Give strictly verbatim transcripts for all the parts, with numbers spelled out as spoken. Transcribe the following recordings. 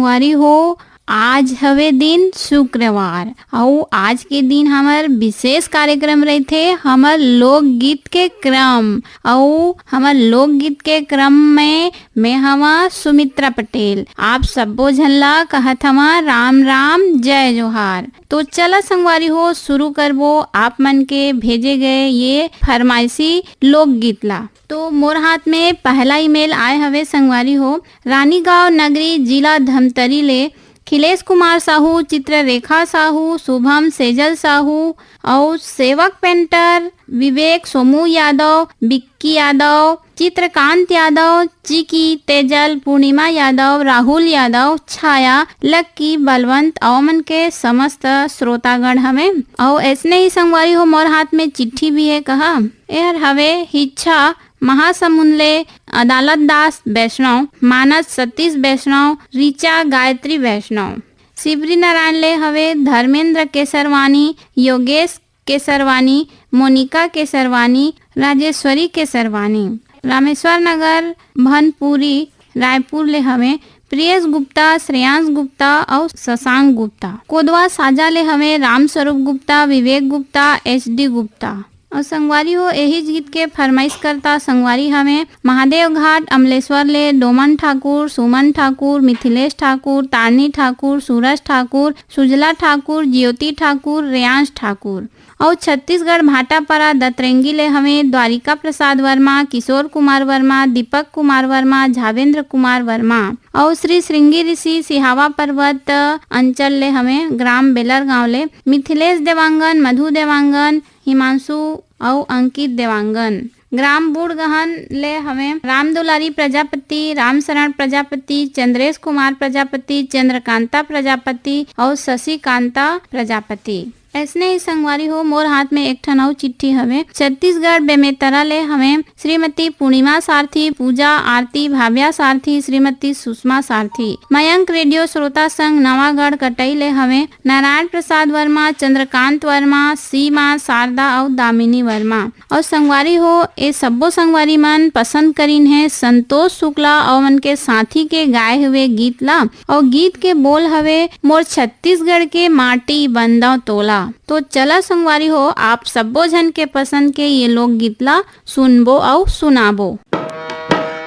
संगवारी हो, आज हवे दिन शुक्रवार, अउ आज के दिन हमर विशेष कार्यक्रम रहिथे, हमर लोकगीत के क्रम। अउ हमर लोकगीत के क्रम में मैं हवा सुमित्रा पटेल, आप सब्बो झन ला कहत हवा राम राम, जय जोहार। तो चला संगवारी हो, शुरू करबो आप मन के भेजे गए ये फरमाइशी लोकगीत ला। तो मोर हाथ में पहला ईमेल आए हवे संगवारी हो, रानीगांव नगरी, जिला धमतरी ले खिलेश कुमार साहू, चित्ररेखा साहू, शुभम सेजल साहू अउ सेवक पेंटर, विवेक सोमू यादव, विक्की यादव, चित्रकांत यादव, चिकी, तेजल, पूर्णिमा यादव, राहुल यादव, छाया, लक्की, बलवंत अउ मन के समस्त श्रोतागण हवे। अउ ऐसने ही संगवारी हो, मोर हाथ में चिट्ठी भी है कहा, एहर हवे हिच्छा महासमुंद ले अदालत दास वैष्णव, मानस सतीश वैष्णव, ऋचा गायत्री वैष्णव। शिवरी नारायण ले हवे धर्मेंद्र केसरवानी, योगेश केसरवानी, मोनिका केसरवानी, राजेश्वरी केसरवानी। रामेश्वर नगर भनपुरी रायपुर ले हवे प्रियेश गुप्ता, श्रेयांश गुप्ता अउ शशांक गुप्ता। कोदवा साजा ले हवे रामस्वरूप गुप्ता, विवेक गुप्ता, एच डी गुप्ता। अउ संगवारी हो, एही गीत के फरमाइश करता संगवारी हवे महादेव घाट अमलेश्वर ले डोमन ठाकुर, सुमन ठाकुर, मिथिलेश ठाकुर, तारनी ठाकुर, सूरज ठाकुर, सुजला ठाकुर, ज्योति ठाकुर, रेयांश ठाकुर। अउ छत्तीसगढ़ भाटापारा दतरेंगी ले हवे द्वारिका प्रसाद वर्मा, किशोर कुमार वर्मा, दीपक कुमार वर्मा, झावेंद्र कुमार वर्मा। अउ श्री श्रृंगी ऋषि सिहावा पर्वत अंचल ले हवे ग्राम बेलर गांव ले मिथिलेश देवांगन, मधु देवांगन, हिमांशु अउ अंकित देवांगन। ग्राम बूढ़गहन ले हवे रामदुलारी प्रजापति, रामशरण प्रजापति, चंद्रेश कुमार प्रजापति, चंद्रकांता प्रजापति अउ शशिकांता प्रजापति। ऐसने ही संगवारी हो, मोर हाथ में एक ठन अउ चिट्ठी हवे। छत्तीसगढ़ बेमेतरा ले हवे श्रीमती पूर्णिमा सारथी, पूजा आरती, भाव्या सारथी, श्रीमती सुषमा सारथी। मयंक रेडियो श्रोता संघ नवागढ़ कटई ले हवे नारायण प्रसाद वर्मा, चंद्रकांत वर्मा, सीमा, शारदा अउ दामिनी वर्मा। अउ संगवारी हो, ए सब्बो संगवारी मन पसंद करिन हे संतोष शुक्ला अउ मन के साथी के गाए हुए गीत ला। अउ गीत के बोल हवे, मोर छत्तीसगढ़ के माटी बंदव तोला। तो चला संगवारी हो, आप सब्बो झन के पसंद के ये लोकगीत ला सुनबो अउ सुनाबो।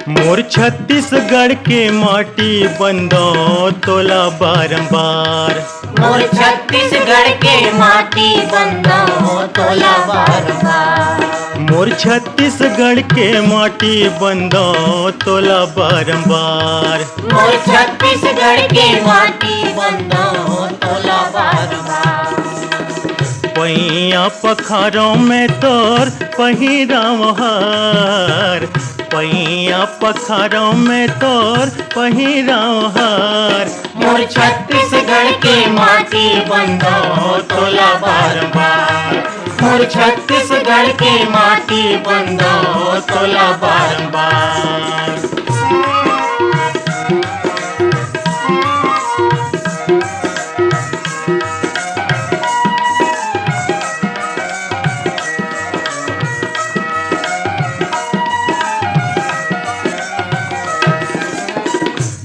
मोर छत्तीसगढ़ के माटी बंदो तोला बारंबार। मोर छत्तीसगढ़ के माटी बंदो तोला बारंबार। मोर छत्तीसगढ़ के माटी बंदो तोला बारंबार। मोर छत्तीसगढ़ के माटी बंदो तोला बारंबार। पैया पखारों में तोर पहिराव हार, पैया पखारों में तोर पहिराव हार। मोर छत्तीसगढ़ के माटी बंदो तोला बारंबार। मोर छत्तीसगढ़ के माटी बंदो तोला बारंबार।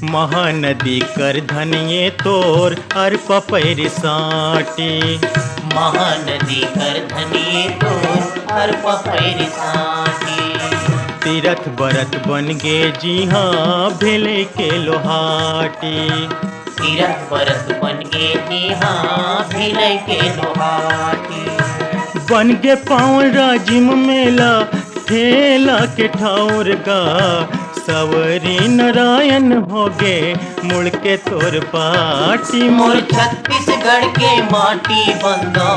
महानदी कर धनिये तोर अरपा पैरी साटी। महानदी कर धनिये तोर अरपा पैरी साटी। तीरथ बरत बन गे जिहाँ भेले के लोहाटी। तीरथ बरत बन गे जिहाँ भेले के लोहाटी। बन गे पावन राजिम मेला ठेला के ठौर गा, सवरी नारायण होगे मुड़ के तोर पाटी। मोर छत्तीसगढ़ के माटी बंदो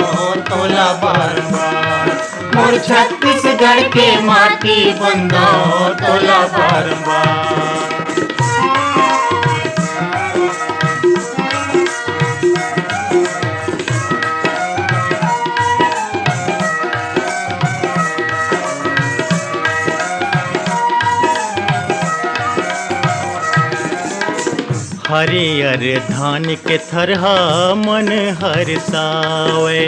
तोला बारंबार। मोर छत्तीसगढ़ के माटी बंदो तोला बारंबार। हरियर धान के थरहा मन हरसावे।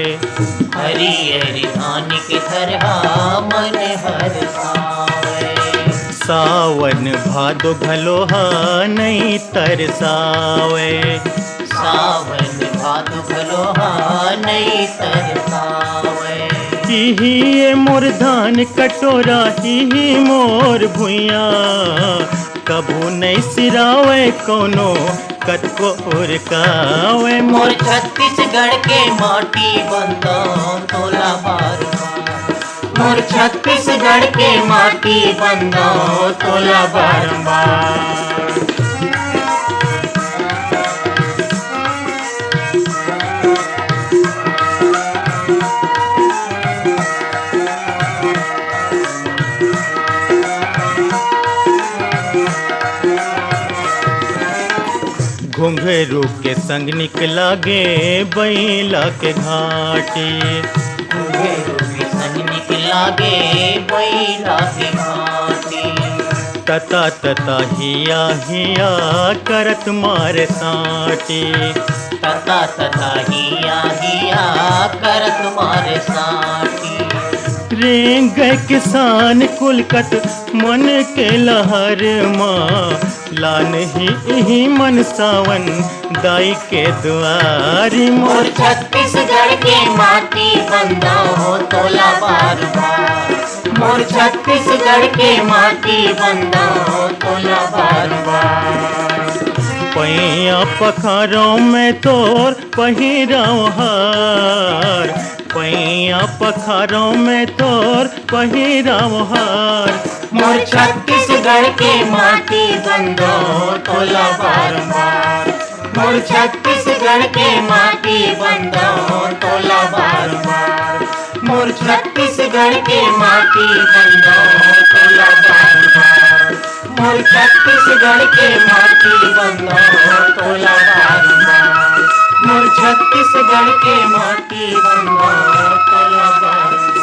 हरियर धान के थरहा मन हरसावे। सावन भादो घलो हा नइ तरसावय। सावन भादो घलो हा नइ तरसावय। इही ए मोर धान कटोरा, इही मोर भुइयां, कभू नइ सिरावय कोनो कतको उरकावय। मोर छत्तीसगढ़ के माटी बंदो तोला बार बार। मोर छत्तीसगढ़ के माटी बंदो तोला बारंबार। घुंघरू के संग निकला गे बइला के घाटी। घुंघरू के संग निकला गे बइला के घाटी। तता तता हिया हिया करत मारे साटी। तता तता हिया हिया करत मारे साटी। रेंग गए किसान कुलकत मन के लहर मा। लानही इही मन सावन दाई के दुआरी। मोर छत्तीसगढ़ के माटी बंदो तोला बार बार। मोर छत्तीसगढ़ के माटी बंदो तोला बार बार। पैया पखारो में तोर पहिराव हार। पैया पखारो में तोर पहिराव हार। मोर छत्तीसगढ़ के माटी बंदो तोला बारंबार। मोर छत्तीसगढ़ के माटी बंदो तोला बारंबार। मोर छत्तीसगढ़ के माटी बंदो तोला बारंबार। मोर छत्तीसगढ़ के माटी बंदो तोला बारंबार। मोर छत्तीसगढ़ के माटी बंदो तोला बारंबार।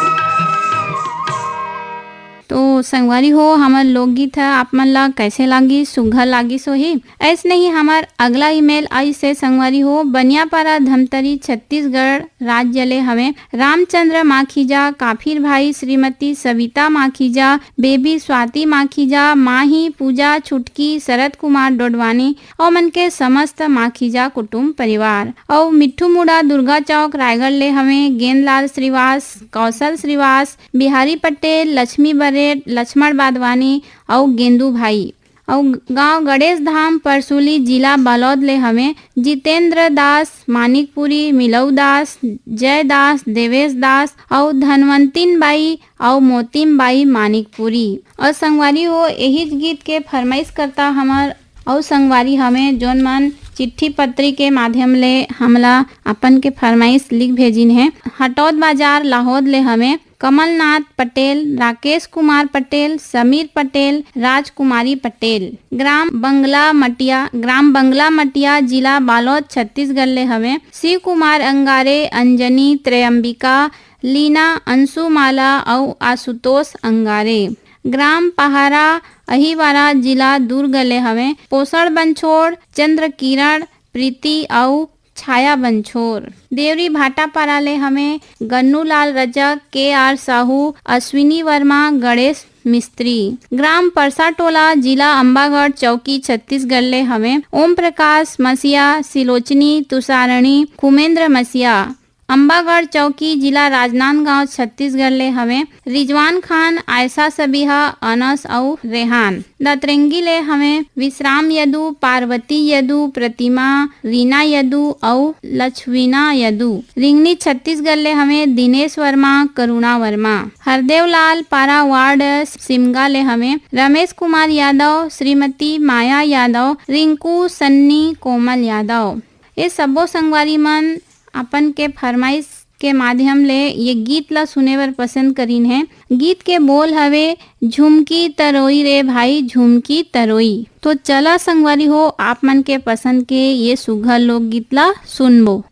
तो संगवारी हो, हमर लोकगीत ह आप मन ला कैसे लागिस? सुघर लागिस होही। ऐसने ही हमर अगला ईमेल आइस हे संगवारी हो, बनियापारा धमतरी छत्तीसगढ़ राज्य ले हवे। रामचंद्र माखीजा, काफिर भाई, श्रीमती सविता माखीजा, बेबी स्वाति माखीजा, माही, पूजा, छुटकी, शरद कुमार डोडवानी अउ मन के समस्त माखीजा कुटुम परिवार। अउ मिट्ठू मुड़ा दुर्गा चौक रायगढ़ ले हवे गेंदलाल श्रीवास, कौशल श्रीवास, बिहारी पटेल, लक्ष्मी बरेट, लक्ष्मण बादवानी अउ गेंदू भाई। अउ गांव गणेश धाम परसुली, जिला बालोद ले हवे जितेंद्र दास मानिकपुरी, मिलऊ दास, जय दास, देवेश दास अउ धनवंतिन बाई अउ मोतिम बाई मानिकपुरी। अउ संगवारी हो, एही गीत के फरमाइश करता हमर अउ संगवारी हवे, जोन मन चिट्ठी पत्री के माध्यम ले हमला अपन के फरमाइश लिख भेजिन हे। हटौद बाजार लाहौद ले हवे कमलनाथ पटेल, राकेश कुमार पटेल, समीर पटेल, राजकुमारी पटेल। ग्राम बंगला मटिया, ग्राम बंगला मटिया, जिला बालोद, छत्तीसगढ़ ले हवे शिव कुमार अंगारे, अंजनी, त्रयंबिका, लीना, अंशुमाला अउ आशुतोष अंगारे। ग्राम पहारा अहिवारा, जिला दुर्ग ले हवे पोषण बंछोड़, चंद्र किरण, प्रीति अउ छाया बंछोर। देवरी भाटापारा ले हवे गन्नूलाल रजक, के आर साहू, अश्विनी वर्मा, गणेश मिस्त्री। ग्राम परसा टोला, जिला अम्बागढ़ चौकी, छत्तीसगढ़ ले हवे ओम प्रकाश मसिया, सिलोचनी, तुषारणी, खुमेंद्र मसिया। अम्बागढ़ चौकी, जिला राजनांदगांव, छत्तीसगढ़ ले हवे रिजवान खान, आयशा सबिहा, अनस अउ रेहान। दतरेंगी ले हवे विश्राम यदु, पार्वती यदु, प्रतिमा, रीना यदु अउ लछवीना यदु। रिंगनी छत्तीसगढ़ ले हवे दिनेश वर्मा, करुणा वर्मा। हरदेवलाल पारा वार्ड सिमगा ले हवे रमेश कुमार यादव, श्रीमती माया यादव, रिंकू, सन्नी, कोमल यादव। ये सब्बो संगवारी मन अपन के फरमाइश के माध्यम ले ये गीत ला सुने बर पसंद करिन हे। गीत के बोल हवे, "झुमकी तरोई रे भाई, झुमकी तरोई।" तो चला संगवारी हो, आप मन के पसंद के ये सुघर लोकगीत ला सुनबो।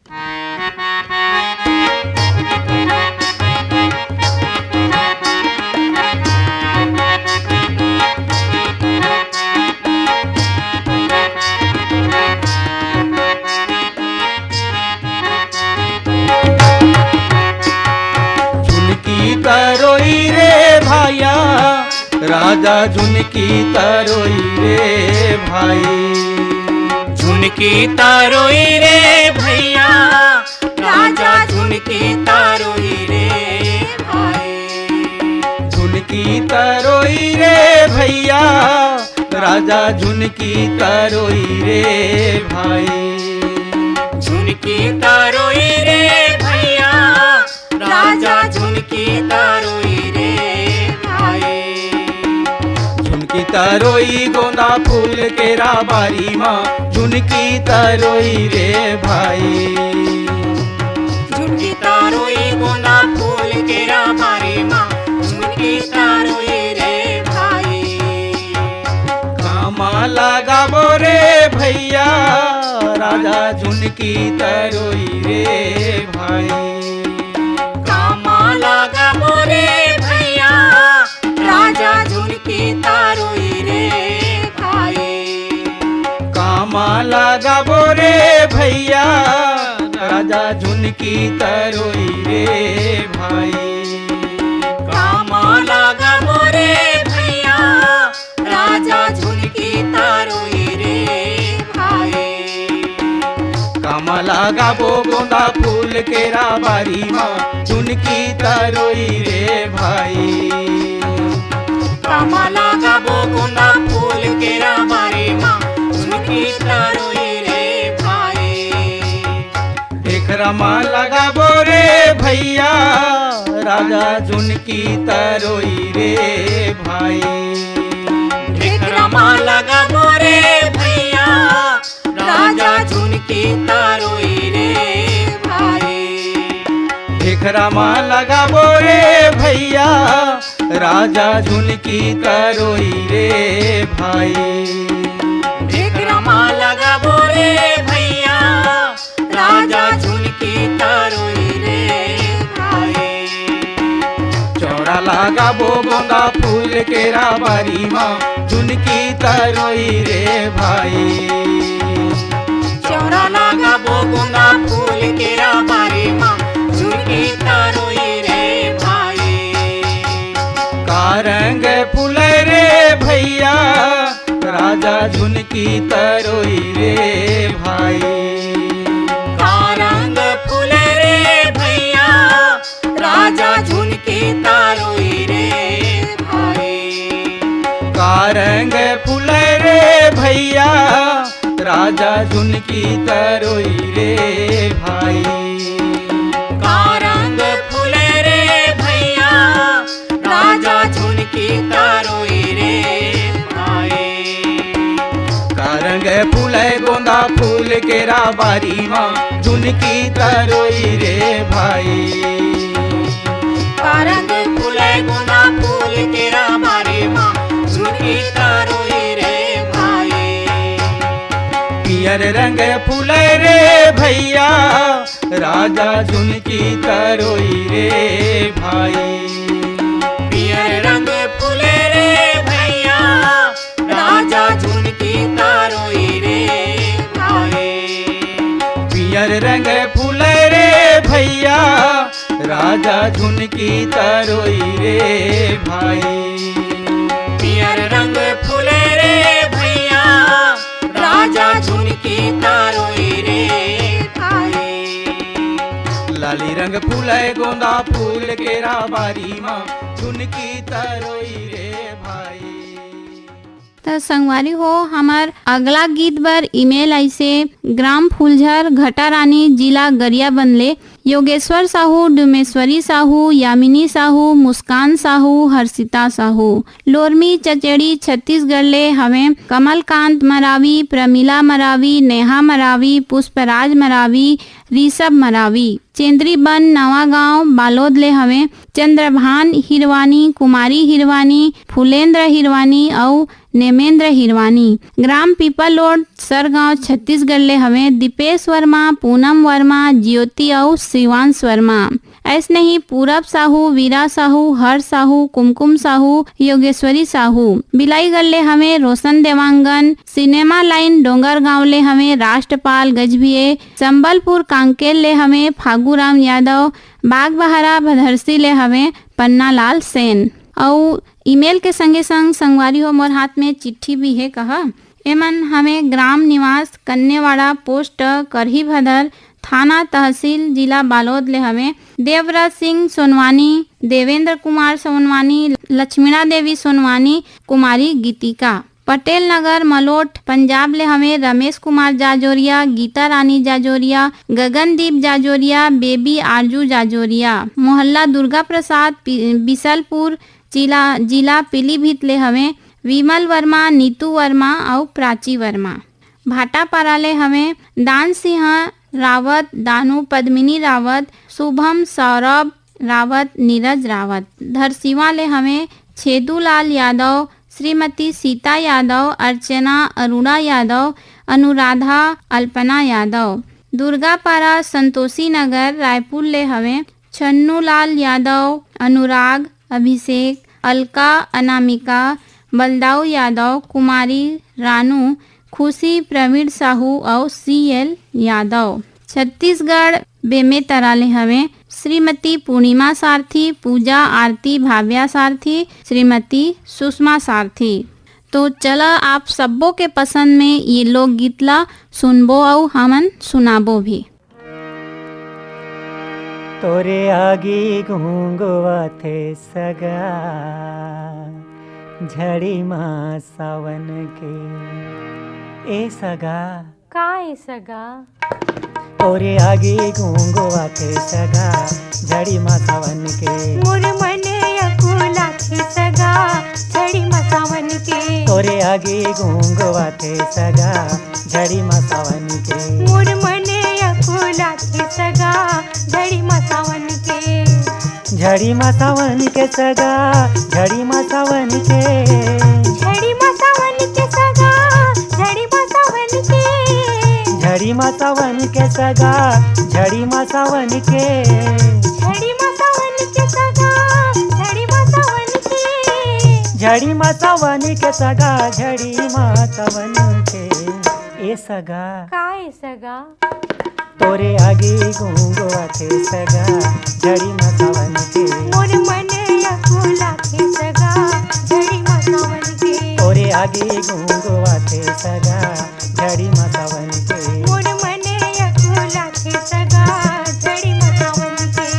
झुमकी तरोई रे भाया, राजा झुनकी तरोई रे भाई। झुनकी तरोई रे भैया, राजा झुनकी तरोई रे भाई। झुनकी तरोई रे भैया, राजा झुनकी तरोई रे भाई। झुनकी तरोई रे भैया, राजा झुनकी तरोई रे भाई। झुनकी तरोई गोंदा फूल केरा बारी मा, झुनकी तरोई रे भाई। झुनकी तरोई गोंदा फूल केरा बारी मा, झुनकी तरोई रे भाई। कामा लगाबो रे भैया, राजा झुनकी तरोई रे भाई। कामा लगाबो रे भैया, राजा झुनकी तरोई रे भाई। कामा लगाबो रे भैया, राजा झुनकी तरोई रे भाई। कामा लगाबो रे भैया, राजा झुनकी तरोई रे भाई। कामा लगाबो गोंदा फूल केरा बारी मा, झुनकी तरोई रे भाई। कामा लगाबो गोंदा फूल केरा बारी मा, झुनकी तरोई रे भाई। ढेखरा मा लगाबो रे भैया, राजा झुनकी तरोई रे भाई। ढेखरा मा लगाबो रे भैया, राजा झुनकी तरोई रे भाई। ढेखरा मा लगाबो रे भैया, राजा झुनकी तरोई रे भाई। ढेखरा मा लगाबो रे भैया, राजा झुनकी तरोई रे भाई। चौरा लगाबो गोंदा फूल केरा बारी मा, झुनकी तरोई रे भाई। चौरा लगाबो गोंदा फूल केरा बारी मा, झुनकी तरोई रे भाई। का रंग फूले रे भैया, राजा झुनकी तरोई रे भाई। का रंग फूले रे भैया, राजा झुनकी तरोई रे भाई। का रंग फूले रे भैया, राजा झुनकी तरोई रे भाई। का रंग फूले रे भैया, राजा झुनकी तरोई रे भाई। का रंग फूले गोंदा फूल केरा बारी मा, झुनकी तरोई रे भाई। का रंग फूले गोंदा फूल केरा बारी मा, झुनकी तरोई रे भाई। पियर रंग फूले रे भैया, राजा झुनकी तरोई रे भाई। पियर रंग फूले रे भैया, राजा झुनकी तरोई रे भाई। पियर रंग फूले रे भैया, राजा झुनकी तरोई रे भाई। पियर रंग फूले रे भैया, राजा झुनकी तरोई रे भाई। लाली रंग फूले गोंदा फूल केरा बारी मा, झुनकी तरोई रे भाई। त संगवारी हो, हमर अगला गीत बर ईमेल आइसे ग्राम फूलझर, घटारानी, जिला गरियाबंद ले। योगेश्वर साहू, डुमेश्वरी साहू, यामिनी साहू, मुस्कान साहू, हर्षिता साहू, लोरमी चचेड़ी छत्तीसगढ़ ले हवे। कमलकांत मरावी, प्रमिला मरावी, नेहा मरावी, पुष्पराज मरावी, ऋषभ मरावी, चेंद्रीबन नवागांव बालोद ले हवे। चंद्रभान हिरवानी, कुमारी हिरवानी, फुलेंद्र हिरवानी अउ नेमेंद्र हिरवानी, ग्राम पीपल रोड, सरगांव, छत्तीसगढ़ ले हवे। दीपेश वर्मा, पूनम वर्मा, ज्योति अउ शिवांश वर्मा। अइसने ही पूरब साहू, वीरा साहू, हर साहू, कुमकुम साहू, योगेश्वरी साहू। बिलाईगढ़ ले हवे रोशन देवांगन, सिनेमा लाइन डोंगरगांव ले हवे राष्ट्रपाल गजभिये, संबलपुर कांकेर ले हवे फागूराम यादव, बागबहरा भदरसी ले हवे पन्नालाल सेन। अउ ईमेल के संगे संग संगवारी हो, मोर हाथ में चिट्ठी भी हे कहा। एमन हमें ग्राम निवास कन्नेवाड़ा, पोस्ट करही भदर, थाना तहसील, जिला बालोद ले हमें। देवव्रत सिंह सोनवानी, देवेंद्र कुमार सोनवानी, लक्ष्मीणा देवी सोनवानी, कुमारी गीतिका। पटेल नगर, मलोट, पंजाब ले हमें रमेश कुमार जाजोरिया, गीता रानी जाजोरिया, गगनदीप जाजोरिया, बेबी आरजू जाजोरिया। मोहल्ला दुर्गा प्रसाद, पि-, बिसलपुर, जिला, जिला पीलीभीत ले हमें विमल वर्मा, नीतू वर्मा अउ प्राची वर्मा। भाटापारा ले हमें दान सिंह रावत, दानू पद्मिनी रावत, शुभम सौरभ रावत, नीरज रावत। धरसीवा ले हमें छेदूलाल यादव, श्रीमती सीता यादव, अर्चना अरुणा यादव, अनुराधा अल्पना यादव। दुर्गापारा संतोषी नगर रायपुर ले हवें छन्नूलाल यादव, अनुराग, अभिषेक, अलका, अनामिका, बलदाऊ यादव, कुमारी रानू, खुशी, प्रवीण साहू अउ सी एल यादव। छत्तीसगढ़ बेमेतरा ले हवें श्रीमती पूर्णिमा सारथी, पूजा आरती, भाव्या सारथी, श्रीमती सुषमा सारथी। तो चला आप सब्बो के पसंद में ये लोकगीत ला सुनबो अउ हमन सुनाबो भी। तोरे आगी घूंघवाथे सगा, झड़ी मा सावन के। ए सगा। का ए सगा? तोरे आगी घूंघवाथे सगा, झड़ी मा सावन के। मोर मन अकुलाथे सगा, झड़ी मा सावन के। तोरे आगी घूंघवाथे सगा, झड़ी मा सावन के। मोर मन अकुलाथे सगा, झड़ी मा सावन के। झड़ी मा सावन के सगा, झड़ी मा सावन के। झड़ी मा सावन के सगा, झड़ी मा सावन के। झड़ी मा सावन के सगा, झड़ी मा सावन के। झड़ी मा सावन के सगा, झड़ी मा सावन के। झड़ी मा सावन के सगा, झड़ी मा सावन के। ए सगा। का ए सगा? तोरे आगी घूंघवाथे सगा, झड़ी मा सावन के। मोर मन अकुलाथे सगा, झड़ी मा सावन के। तोरे आगी घूंघवाथे सगा, झड़ी मा सावन के। मोर मन अकुलाथे सगा, झड़ी मा सावन के।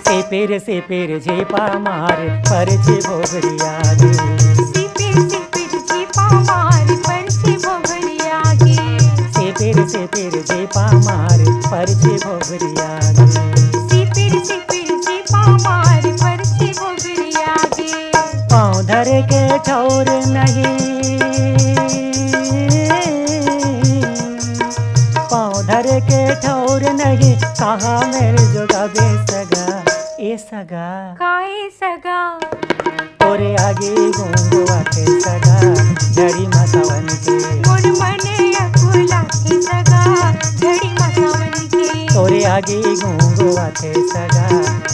सेपेर सेपेर झेपा मार, परछे भोगरिया गे। सेपेर सेपेर झेपा मार, परछे भोगरिया गे। सेपेर सेपेर झेपा मार, परछे भोगरिया गे। सेपेर सेपेर झेपा मार, परछे भोगरिया गे। पाँव धरे के ठौर नहीं, पाँव धरे के ठौर नहीं, कहाँ मेर जोगाबे सगा, ए सगा। का ए सगा? तोरे आगी घूंघवाथे सगा, झड़ी मा सावन के। मोर मन अकुलाथे सगा, झड़ी मा सावन के। तोरे आगी घूंघवाथे सगा,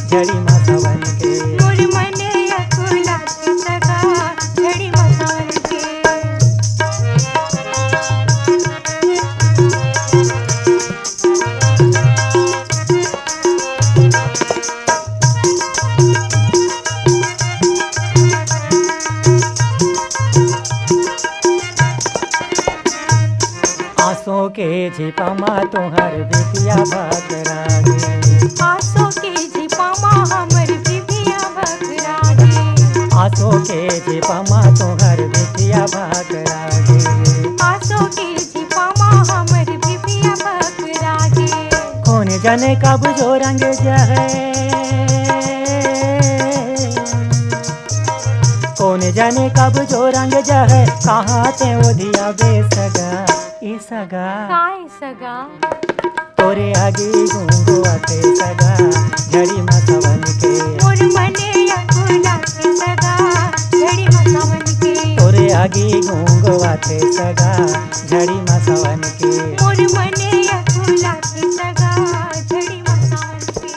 झड़ी मा सावन के। मोर मन अकुलाथे सगा, झड़ी मा सावन के। आंसू के झिपा मा तुहर बिटिया भकरा गे। आंसू के झिपा मा हमर बिटिया भकरा गे। आंसू के झिपा मा तुहर बिटिया भकरा गे। आंसू के झिपा मा हमर बिटिया भकरा गे। कोन जाने कब जो रंग जहे, कोन जाने कब जो रंग जहे, कहाँ ते ओधियाबे सगा, ए सगा। का ए सगा? तोरे आगी घूंघवाथे सगा, झड़ी मा सावन के। मोर मन अकुलाथे सगा, झड़ी मा सावन के। तोरे आगी घूंघवाथे सगा, झड़ी मा सावन के। मोर मन अकुलाथे सगा, झड़ी मा सावन के।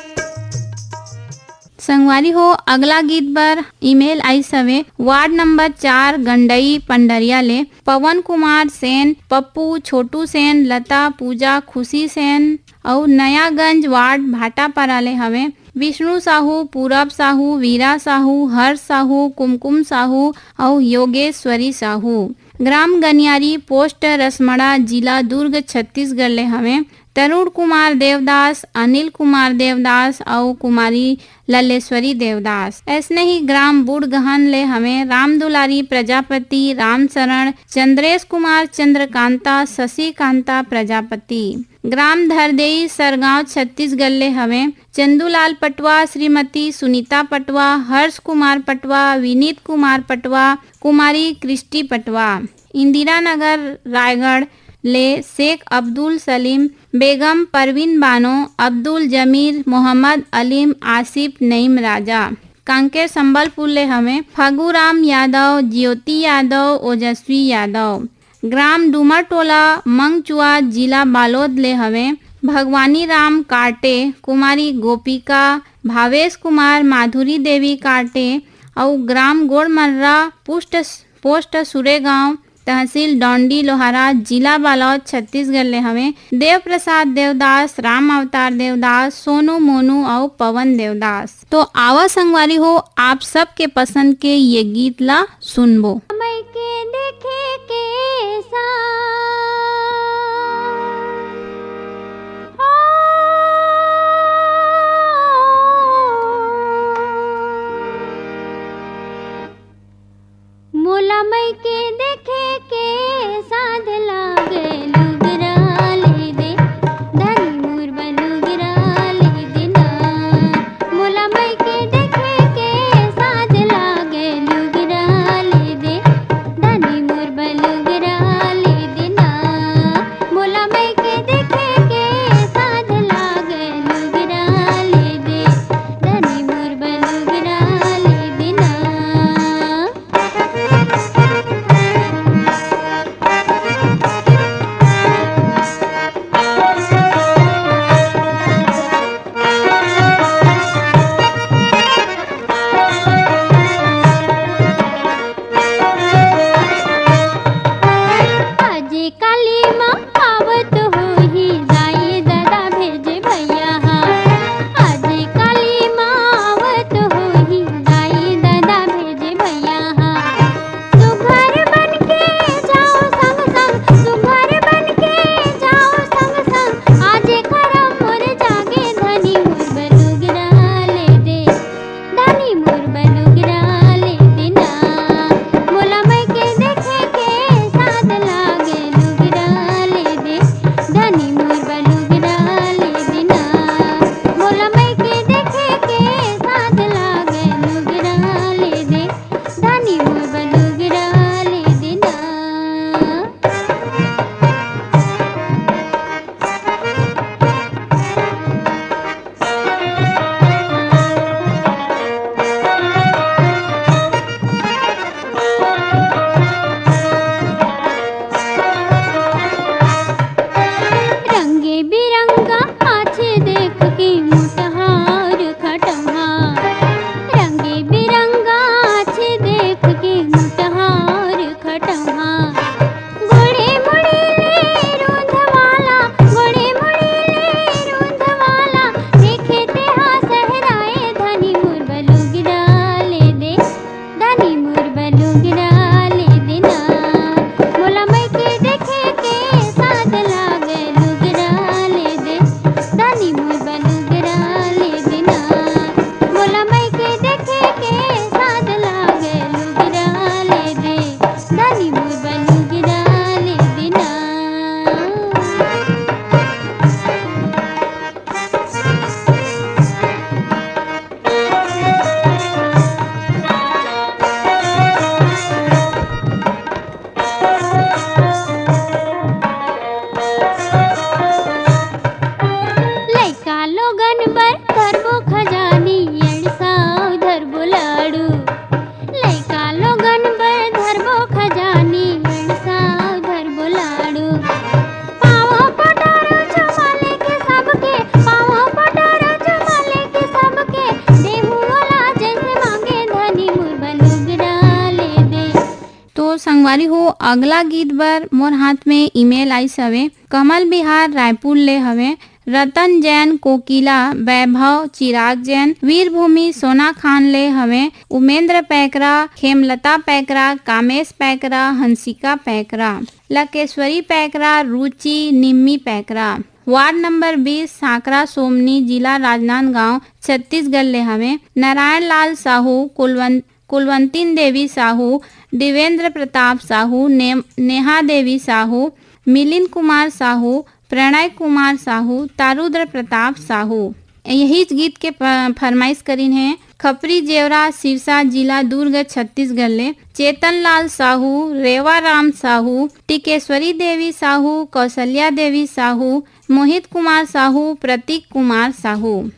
संगवारी हो, अगला गीत बर ईमेल आइस हवे वार्ड नंबर चार गंडई पंडरिया ले पवन कुमार सेन, पप्पू, छोटू सेन, लता, पूजा, खुशी सेन अउ नयागंज वार्ड भाटापारा ले हवे विष्णु साहू, पूरब साहू, वीरा साहू, हर्ष साहू, कुमकुम साहू अउ योगेश्वरी साहू। ग्राम गनियारी, पोस्ट रसमड़ा, जिला दुर्ग, छत्तीसगढ़ ले हवे तरुण कुमार देवदास, अनिल कुमार देवदास अउ कुमारी लल्लेश्वरी देवदास। ऐसने ही ग्राम बूढ़गहन ले हवे रामदुलारी प्रजापति, रामचरण, चंद्रेश कुमार, चंद्रकांता, शशिकांता प्रजापति। ग्राम धरदेई, सरगांव, छत्तीसगढ़ ले हवे चंदूलाल पटवा, श्रीमती सुनीता पटवा, हर्ष कुमार पटवा, विनीत कुमार पटवा, कुमारी क्रिस्टी पटवा। इंदिरा नगर, रायगढ़ ले शेख अब्दुल सलीम, बेगम परवीन बानो, अब्दुल जमीर, मोहम्मद अलीम, आसिफ नईम राजा। कांकेर संबलपुर ले हवे फगुराम यादव, ज्योति यादव, ओजस्वी यादव। ग्राम डूमरटोला मंगचुआ, जिला बालोद ले हवे भगवानी राम काटे, कुमारी गोपिका, भावेश कुमार, माधुरी देवी काटे अउ ग्राम गोड़मर्रा पुस्ट पोस्ट सुरेगांव, तहसील डौंडी लोहारा, जिला बालोद, छत्तीसगढ़ ले हवे देव प्रसाद देवदास, राम अवतार देवदास, सोनू मोनू अउ पवन देवदास। तो आवा संगवारी हो, आप सबके पसंद के ये गीत ला सुनबो। मई के देखे के सा मोला मई के देखे के साध लागे लुगरा ले दे, धनी मोर बर लुगरा ले दे ना। मोला मई के देखे के साध लागे लुगरा ले दे, संगवारी हो, अगला गीत बर मोर हाथ में ईमेल आइस हवे, कमल बिहार रायपुर ले हवे। रतन जैन, कोकिला, वैभव, चिराग जैन, वीरभूमि, सोना खान ले हवे, उमेंद्र पैकरा, खेमलता पैकरा, कामेश पैकरा, हंसिका पैकरा, लकेश्वरी पैकरा, रुचि, निम्मी पैकरा। वार्ड नंबर बीस, सांकरा सोमनी, जिला राजनांदगांव, छत्तीसगढ़ ले हवे। नारायण लाल साहू, कुलवंत कुलवंतीन देवी साहू, देवेंद्र प्रताप साहू, ने-, नेहा देवी साहू, मिलिंद कुमार साहू, प्रणय कुमार साहू, तारुद्र प्रताप साहू। यही गीत के प-, फरमाइश करिन हे खपरी जेवरा, सिरसा जिला, दुर्ग, छत्तीसगढ़ ले चेतन लाल साहू, रेवा राम साहू, टिकेश्वरी देवी साहू, कौशल्या देवी साहू, मोहित कुमार साहू, प्रतीक कुमार साहू।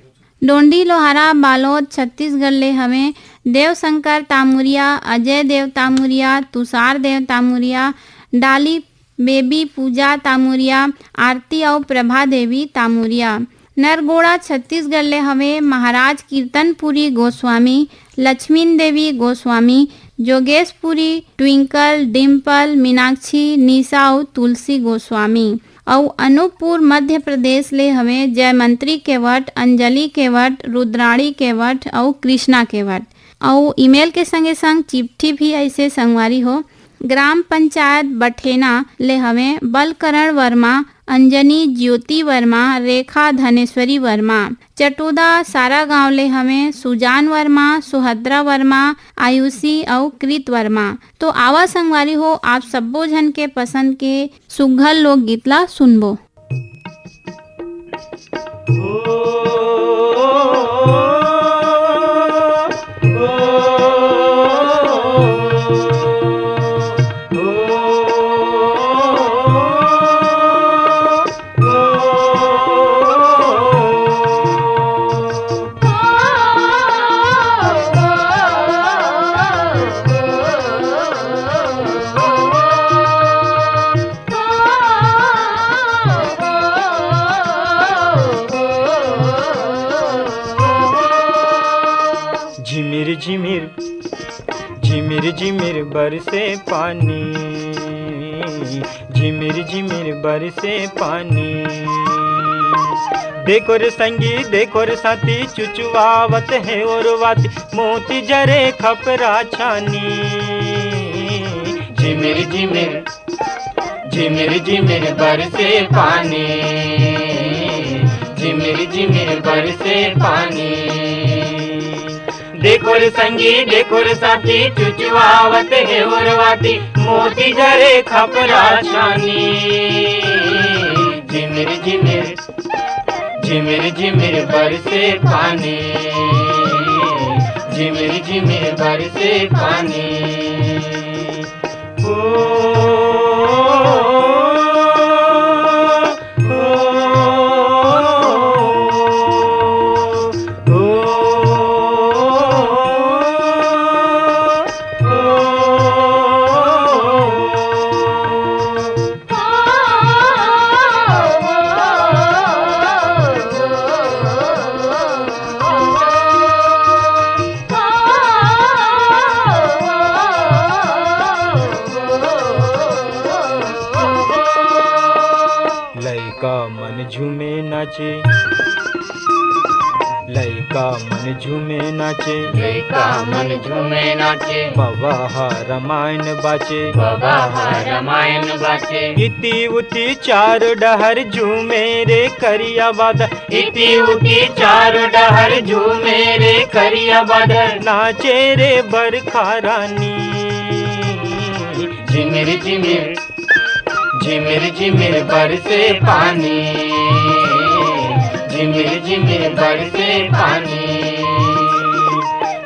डोंडी लोहारा बालोद छत्तीसगढ़ ले हवे देवशंकर तामुरिया, अजय देव तामुरिया, तुषार देव तामुरिया, डाली बेबी पूजा तामुरिया, आरती अउ प्रभा देवी तामुरिया। नरगोड़ा छत्तीसगढ़ ले हवे महाराज कीर्तनपुरी गोस्वामी, लक्ष्मीन देवी गोस्वामी, जोगेशपुरी, ट्विंकल, डिम्पल, मीनाक्षी, निशा अउ तुलसी गोस्वामी। अउ अनूपपुर मध्य प्रदेश ले हवे जयमंत्री केवट, अंजलि केवट, रुद्राणी केवट अउ कृष्णा केवट। अउ ईमेल के संगे संग चिट्ठी भी अइसे संगवारी हो। ग्राम पंचायत बठेना ले हवे बलकरण वर्मा, अंजनी ज्योति वर्मा, रेखा धनेश्वरी वर्मा। चटोदा सारा गांव ले हवे सुजान वर्मा, सुहद्रा वर्मा, आयुषी अउ कृत वर्मा। तो आवा संगवारी हो, आप सब्बो झन के पसंद के सुग्घर लोकगीत ला सुनबो। झिमिर झिमिर, झिमिर झिमिर बरसे पानी, झिमिर झिमिर बरसे पानी। देखो रे संगी, देखो रे साथी, चुचुआवत हे ओरवाती, मोती जरे खपरा छानी। झिमिर झिमिर, झिमिर झिमिर बरसे पानी, झिमिर झिमिर बरसे पानी। देखो रे संगी, देखो रे साथी, चुचुआवत हे ओरवाती, मोती जरे खपरा छानी। झिमिर झिमिर, झिमिर झिमिर बरसे पानी, झिमिर झिमिर बरसे पानी। ओ, ओ, ओ, लइका मन झूमे नाचे, लइका मन झूमे नाचे, लइका मन झूमे नाचे। बबा ह रामायण बाचे, बबा ह रामायण बाचे। इति उति चार डहर झूमे रे करिया बादर, इति उति चार डहर झूमे रे करिया बादर, नाचे रे बरखा रानी। झिमिर झिमिर, झिमिर झिमिर बरसे पानी, झिमिर झिमिर बरसे पानी।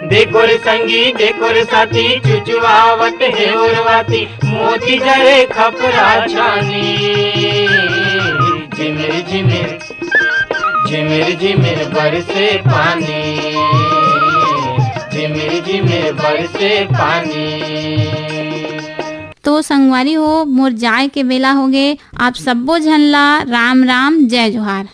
देखो रे संगी, देखो रे साथी, चुचुआवत हे ओरवाती, मोती जरे खपरा छानी। झिमिर झिमिर, झिमिर झिमिर बरसे पानी, झिमिर झिमिर बरसे पानी। तो संगवारी हो, मोर जाए के बेला होगे। आप सब्बो झन ला राम राम, जय जोहार।